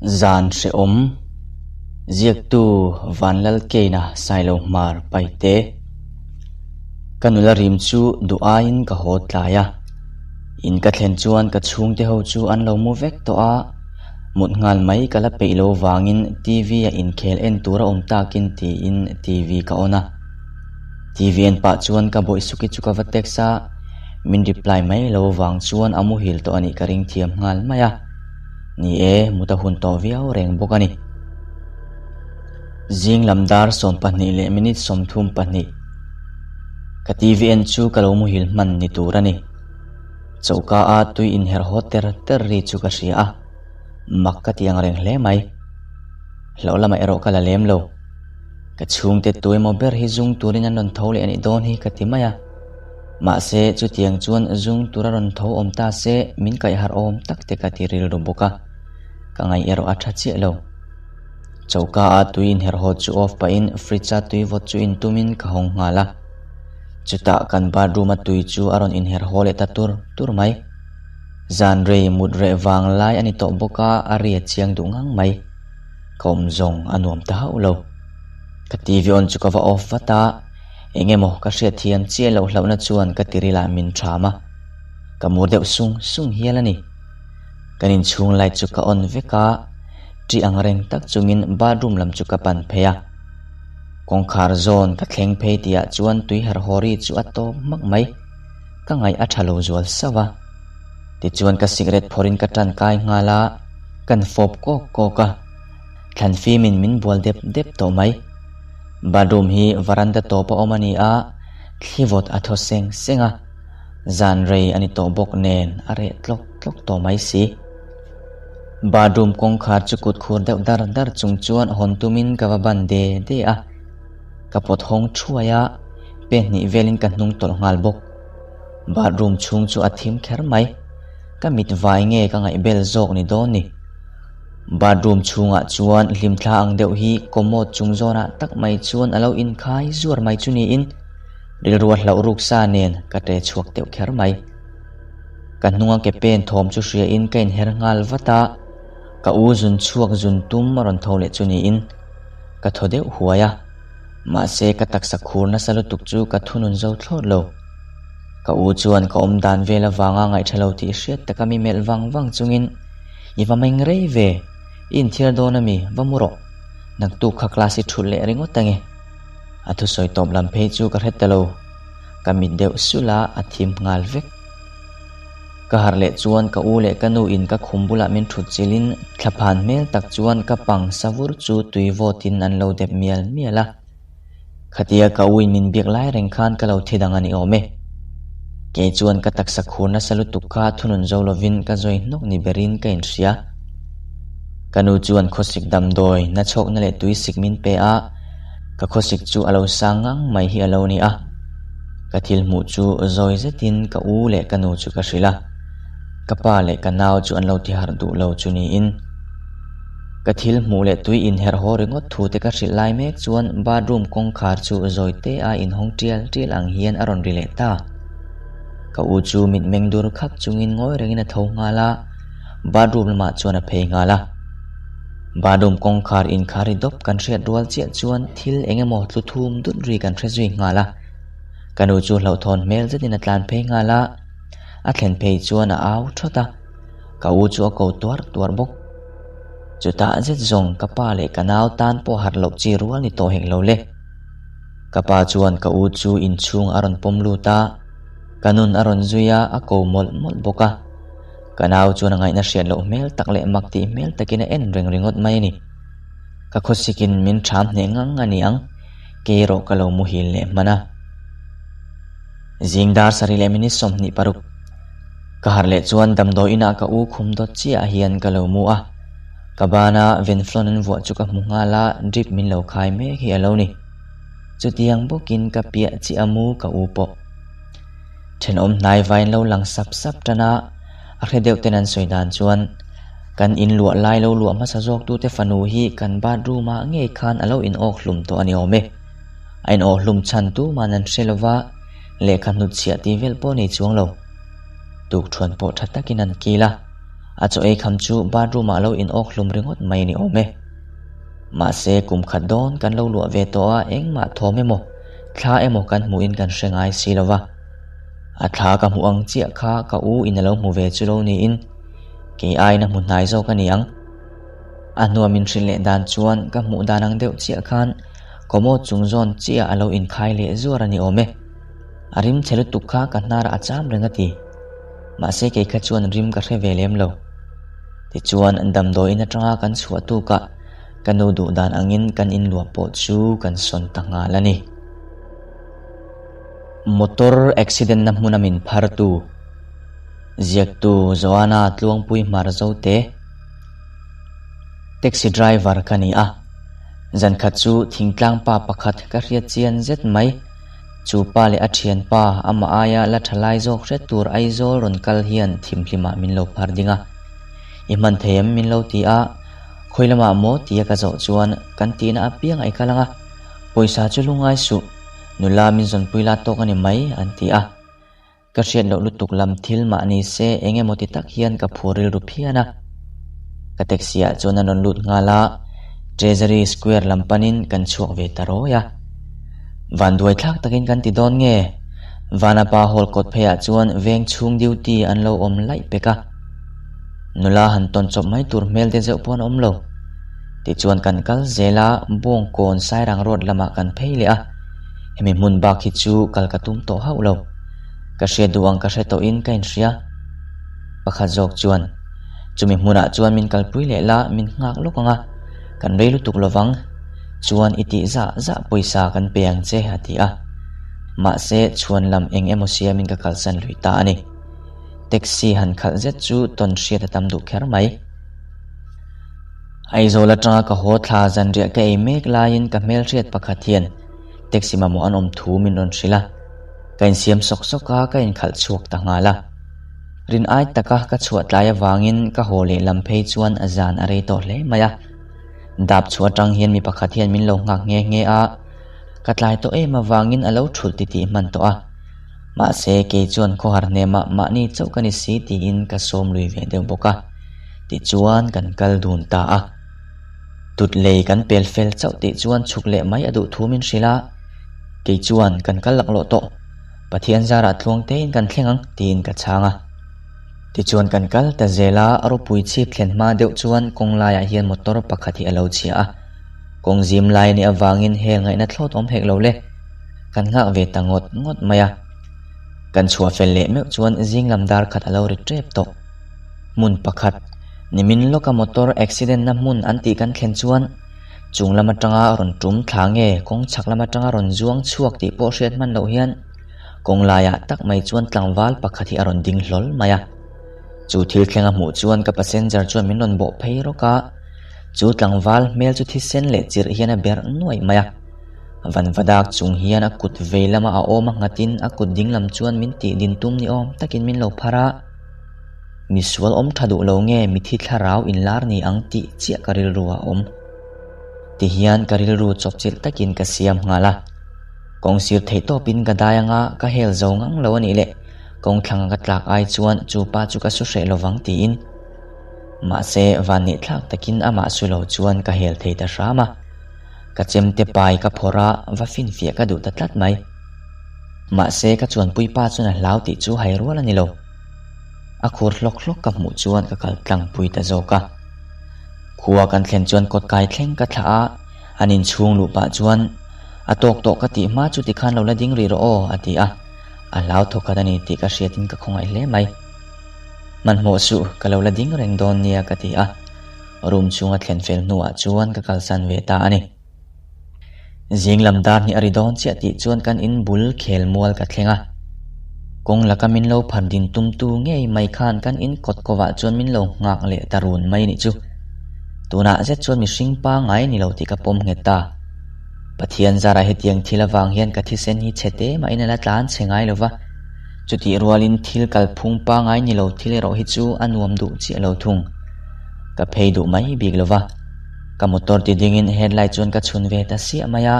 Zan hrehawm, Ziaktu Vanlalkeina Sailo Hmar Paite. Ka nula rim chu duh aiin ka haw tlai a. In ka thlen chuan ka chhungte ho chu an lo mu vek tawh a, mut nghal mai ka la peih lo vangin TV a inkhel en tur a awm takin tiin TV ka on a. TV en pah chuan ka bawihsuki chu ka va text a, min reply mai lo vang chuan a muhil tawh a nih ka ring thiam nghal mai a. Ni e, mut a hun tawh viau reng bawk a ni. Zing lam dar 12 leh minute 32. Ka TV en chu ka lo muhil hman ni tur a ni. Choka a tui inherh haw ter ter ri chu ka hria a, mak ka ti ang reng hle mai. Hlauh lamah erawh ka la lem lo. Ka chhungte tu emaw ber hi zung turin an rawn tho leh a nih dawn hi ka ti mai a. Mahse, chutiang chuan zung tura rawn tho awm ta se min kaih harh awm tak te ka ti rilru bawk a, ka ngaih erawh a tha chiah lo. Choka a tui inherh haw chu off pahin fridge a tui vawt chu intumin ka hawng nghal a. Chutah kan bathroom a tui chu a rawn inherh haw leh ta tur tur mai. Zan rei mut reh vang lai a ni tawh bawk a, a ri a chiang duh ngang mai. Ka awm zawng a nuam ta hauh lo. Ka TV on chu ka va off vat a. Eng emaw ka hriat thiam chiah loh hlauhna chuan ka tirilah min ṭham a, ka mur deuh sung sung hial a ni. Kan inchhung light chu ka on vek a, ṭi ang reng tak chungin bathroom lam chu ka pan phei a. Kawngkhar zawn ka thleng phei tihah chuan tui harh haw ri chu a tawp hmak mai, ka ngaih a ṭha lo zual sauh a. Tichuan ka cigarette phawrhin ka ṭan kai nghal a, kan fawp kawk kawk a. Thlan fimin min bual dep dep tawh mai. Bathroom hi varanda tawp a awm a ni a, thli vawt a thaw seng seng a, zan rei a ni tawh bawk nen a reh tlawk tlawk tawh mai si. Bathroom kawngkhar chu kut khur deuh dar dar chung chuan hawn tumin ka va ban de de a, ka pawt hawng thuai a, pe hnih velin ka hnung tawlh nghal bawk. Bathroom chhung chu a thim kher mai, ka mit vai nge ka ngaihbel zawk ni dawn ni. Bathroom chhungah chuan hlimthla ang deuh hi commode chung zawnah tak mai chuan a lo inkhai zuar mai chu niin rilru a hlauh ruk sa nen ka ṭe chhuak deuh kher mai. Ka hnunga ke pen thawm chu hriain ka inher nghal vat a, ka u zun chhuak zun tum a rawn tho leh chu niin ka thaw deuh huai a, mahse ka taksa khur nasa lutuk chu ka thunun zo thlawt lo. Ka u chuan ka awm dan vel avanga ngaihṭha lo tih hriat taka mi melh vang vang chungin I va meng rei ve, i inthiar dawn ami, va mu rawh. Naktuk kha class i thulh leh ringawt ange. A thusawi tawp lam phei chu ka hre ta lo, ka mit deuh sulh a, a thim nghal vek. Ka harh leh chuan ka u leh ka nu in ka khum bulah min thut chilhin thlaphan hmel tak chuan ka pang savur chu tui vawtin an lo dep mial mial a. Khatia ka uin min biak lai reng khan ka lo thi dang a ni awm e. Kei chuan ka taksa khur nasa lutuk kha thunun zo lovin ka zawi hnawk ni berin ka inhria. Ka nu chuan khawsik damdawi, nachhawkna leh tuisik min pe a, ka khawsik chu a lo sang ngang mai hi a lo ni a. Ka thil hmuh chu zawi zetin ka u leh ka nu chu ka hrilh a, ka pa leh ka nau chu an lo ti harh duh lo chu niin. Ka thil hmuh leh tui inherh haw ringawt thu te ka hrilh lai mek chuan bathroom kawngkhar chu zawi te a inhawng tial tial ang hian a rawn ri leh ta. Ka u chu mitmeng dur khap chungin ngawi rengin a tho nghal a, bathroom lamah chuan a phei nghal a. Bathroom kawngkhar inkhar ri dawp kan hriat rual chiah chuan thil eng emaw tlu thum dut ri kan hre zui nghal a. Ka nu chu hlauhthawn hmel zetin a tlan phei nghal a, a thlen phei chuan a au thawt a. Ka u chu a ko tuar tuar bawk. Chutah zet zawng ka pa leh ka nau tan pawh harh loh chi rual ni tawh hek lo le. Ka pa chuan ka u chu inchhung a rawn pawm lut a, ka nun a rawn zui a, a ko mawlh mawlh bawk a. Ka nau chuan a ngaihna hriat loh hmel tak leh mak tih hmel takin a en reng ringawt mai a ni. Ka khawsikin min ṭham hneh ngang a ni ang, kei erawh ka lo muhil leh hman a. Zing dar sarih leh minute 26. Ka harh leh chuan damdawi inah ka u khum dawt chiah hian ka lo mu a, ka bana venflon an vuah chu ka hmu nghal a, drip min lo khai mek hi a lo ni. Chutiang bawkin ka piah chiah a mu ka u pawh. Thenawm hnai vain lo lang sap sap tan a, a hre deuh ten an sawi dan chuan kan in luah lai lo luah hmasa zawk tute fanu hi kan bathroom ah ngei khan a lo in awk hlum tawh a ni awm e. A in awk hlum chhan tuman an hre lova, Lehkha hnutchhiah tih vel pawh nei chuang lo. Tukṭhuan pawh ṭha takin an kil a. A chaw ei kham chu bathroom ah lo in awk hlum ringawt mai ni awm e. Mahse kum khat dawn kan lo luah ve tawh a engmah thawm emaw thla emaw kan hmuh in kan hre ngai si lo va. A thla ka hmuh ang chiah kha ka u in a lo hmu ve chu lo niin kei aiin a hmu hnai zawk a ni ang. A hnuah min hrilh leh dan chuan ka hmuh dan ang deuh chiah khan commode chung zawn chiah a lo inkhai leh zuar a ni awm e. A rim chhe lutuk kha ka hnarah a cham reng a ti. Mahse kei kha chuan rim ka hre ve lem lo. Tichuan damdawiin atanga kan chhuah tukah ka nu duh dan angin kan inluah pawh chu kan sawn ta nghal a ni. Motor accident na hmuna min phartu ziaktu Joanna Tluangpui Hmar Zote Taxi driver ka ni a, zan khat chu thingtlang pa pakhat ka hriat chian zet mai. Chu pa leh a thianpa amah aia la tha lai zawk hret tur Aizawl rawn kal hian thimhlimah min lo phar ding a. I hman thei em min lo ti a, khawi lamah maw tia ka zawh chuan kan tihna apiang a i kal ang a, pawisa chu lungngai suh, nula min zawnpui la tawk a ni mai an ti a. Ka hriat loh lutuk lam thil mah ni se eng emaw ti tak hian ka phur rilru phian a. Ka taxi ah chuan an rawn lut nghal a, Treasury Square lam panin kan chhuak ve ta rawi a. Vanduai thlak takin kan ti dawn nge? Vanapa Hall kawt pheiah chuan veng chhung duty an lo awm laih pek a. Nula han tawn chawp mai tur hmel te zeuh pawh an awm lo. Tichuan kan kal zel a, Bawngkawn Sairang Road lamah kan phei leh a. Hemi hmun bak hi chu kal ka tum tawh hauh lo. Ka hriat duh ang ka hre tawhin ka inhria. Pakhat zawk chuan, Chumi hmunah chuan min kalpui leh la, min nghak lawk ang a, kan rei lutuk lovang. Chuan i tih zah zah pawisa kan pe ang che, a ti a. Mahse, chhuan lam eng emaw siamin ka kalsan lui ta a ni. Taxi han khalh zet chu tawn hriat a tam duh kher mai. Aizawl atanga ka haw thla zanriah ka ei mek laiin ka hmelhriat pakhat hian taxi mamawh an awm thu min rawn hrilh a. Ka insiam sawk sawk a, ka inkhalh chhuak ta nghal a. Rin ai taka ka chhuah tlai avangin ka haw leh lam phei chuan a zan a rei tawh hle mai a. Dap chhuah atang hian mi pakhat hian min lo nghak nghe nghe a, ka tlai tawh em avangin a lo thulh titih hman tawh a. Mahse, kei chuan khawhar hnemah mahni chauh ka ni si tiin ka sawm lui ve deuh bawk a. Tichuan kan kal dun ta a. Tut lei kan pel fel chauh tih chuan chhuk leh mai a duh thu min hrilh a. Kei chuan kan kal laklawh tawh. Pathian zarah tluang tein kan thleng ang tiin ka chhang a. Tichuan kan kal ta zel a, ropui chhip thlen hma deuh chuan kawng laiah hian motor pakhat hi a lo chhia a. Kawng zim lai a nih avangin hel ngaihna thlawt awm hek lo le. Kan nghak ve ta ngawt ngawt mai a. Kan chhuah fel leh meuh chuan zing lam dar khat a lo ri tep tawh. Hmun pakhat, nimin lawka motor accident na hmun an tih kan thlen chuan chung lam atanga rawn tum thla nge kawng chhak lam atanga rawn zuang chhuak tih pawh hriat hman loh hian kawng laiah tak mai chuan tlangval pakhat hi a rawn ding hlawl mai a. Chu thil thleng a hmuh chuan ka passenger chuan min rawn bawh phei rawk a, chu tlangval hmel chu thisen leh chirh hian a berh nuaih mai a. Vanvadak chung hian a kut vei lama a awm a nghatin a kut ding lam chuan min tih din tum ni awm takin min lo phar a. Misual awm tha duh lo nge mithi thlarau inlar ni ang tih chiah ka rilru a awm. Tihian ka rilru chawpchilh takin ka siam nghal a. Kawng sir theih tawpin ka dai anga ka hel zo ngang lo a nih leh kawng thlanga ka tlak ai chuan chu pa chu ka su hreh lovang tiin. Mahse vannehthlak takin amah su lo chuan ka hel thei ta hram a. Ka chemte pai ka phawrh a, va finfiah ka duh ta tlat mai. Mahse ka chuanpui pa chuan a hlau tih chu hai rual a ni lo. A khur hlawk hlawk ka hmuh chuan ka kal tlangpui ta zawk a. Khua kan thlen chuan kawt kai thleng ka thlah a, an inchhung luh pah chuan, A tawk tawh ka tih hma chu tikhan lo la ding rih rawh aw, a ti a. A hlau thawkhat a ni tih ka hriatin ka khawngaih hle mai. Hmanhmawh suh, ka lo la ding reng dawn nia ka ti a. Room chhunga thlen fel hnuah chuan ka kalsan ve ta a ni. Zing lam dar hnih a ri dawn chiah tih chuan kan in bul khel mual ka thleng a. Kawng laka min lo phar din tumtu ngei mai khan kan in kawt kovah chuan min lo nghak leh ta run mai nih chu. Tunah zet chuan mihring pangngai ni lo tih ka pawm nghet ta. Pathian zarah hetiang thil avang hian ka thisen hi chhe te mahin a la tlan chhe ngai lo va. Chutih rualin thil kalphung pangngai ni lo thil erawh hi chu a nuam duh chiah lo thung. Ka phei duh mai bik lo va. Ka motor ti dingin headlight chuan ka chhun ve ta siah mai a,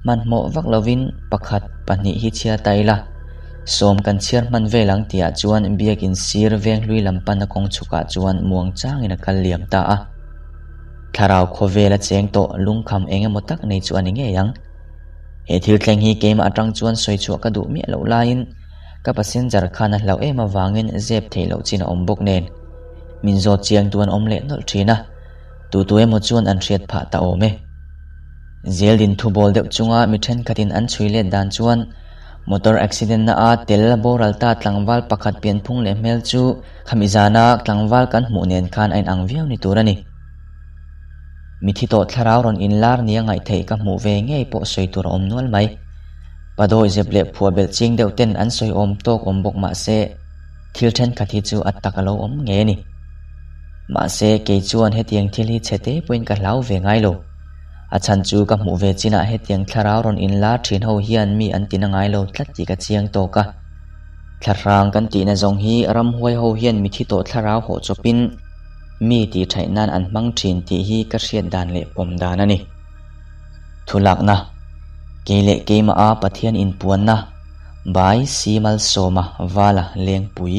hmanhmawh vak lovin pakhat pahnih hi chhiar ta ila. Sawm kan chhiar hman vel ang tihah chuan biakin sir venghlui lam pana kawng chhukah chuan muang changin a kal liam ta a. Thlarau khawvel a cheng tawh lungkham eng emaw tak nei chu a ni ngei ang. He thil thleng hi keimah atang chuan sawi chhuah ka duh miah loh laiin ka passenger khan a hlauh em avangin zep theih loh chin a awm bawk nen min zawt chiang tu an awm leh nawlh thin a, tu tu emaw chuan an hriat phah ta awm e. Zeldin thubawl deuh chunga mi thenkhatin an chhui let dan chuan Motor accident na a tel boral ta tlangval pakhat pianphung leh hmel chu khami zana tlangval kan hmuh nen khan a inang viau ni tur a ni. Mithi tawh thlarau rawn inlar nia ngaihtheih ka hmuh ve ngei pawh sawi tur a awm nual mai. Padawi zep leh phuah belh ching deuh ten an sawi awm tawk awm bawk mahse thil thenkhat hi chu a tak a lo awm ngei a ni. Mahse kei chuan hetiang thil hi chhe te pawhin ka hlau ve ngai lo. A chhan chu ka hmuh ve chinah hetiang thlarau rawn inlar thin ho hian mi an tina ngai lo tlat tih ka chiang tawk a. Thlahrang kan tihna zawng hi ramhuai ho hian mithi tawh thlarau hawh chawpin mi tih thaih nan an hmang thin tih hi ka hriat dan leh pawm dan a ni. Thulakna, Kei leh keimah a Pathian inpuanna, By Si Malsawma Vala Lengpui.